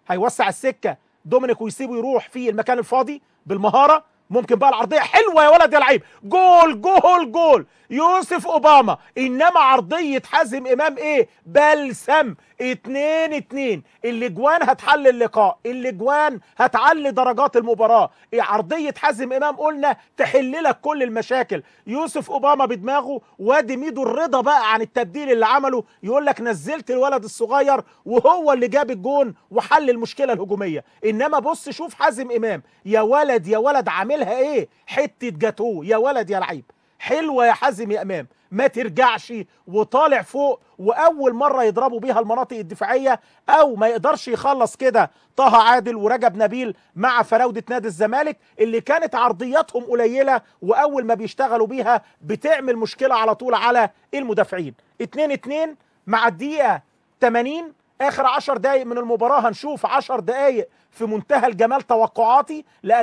هيوسع السكة دومينيك ويسيبه يروح في المكان الفاضي بالمهاره. ممكن بقى العرضية حلوة يا ولد يا لعيب، جول جول جول يوسف اوباما، انما عرضية حازم امام ايه؟ بلسم. 2-2. الاجوان هتحل اللقاء، الاجوان هتعلي درجات المباراة. عرضية حازم امام قلنا تحل لك كل المشاكل. يوسف اوباما بدماغه، وادي ميدو الرضا بقى عن التبديل اللي عمله، يقول لك نزلت الولد الصغير وهو اللي جاب الجون وحل المشكلة الهجومية. انما بص شوف حازم امام، يا ولد يا ولد عاملها ايه، حتة جاتوه يا ولد يا لعيب. حلوة يا حازم يا امام، ما ترجعش وطالع فوق، واول مرة يضربوا بيها المناطق الدفاعية او ما يقدرش يخلص كده طه عادل ورجب نبيل مع فراوده نادي الزمالك اللي كانت عرضياتهم قليله، واول ما بيشتغلوا بيها بتعمل مشكلة على طول على المدافعين. 2-2 مع الدقيقة 80، اخر 10 دقائق من المباراة. هنشوف 10 دقائق في منتهى الجمال توقعاتي، لان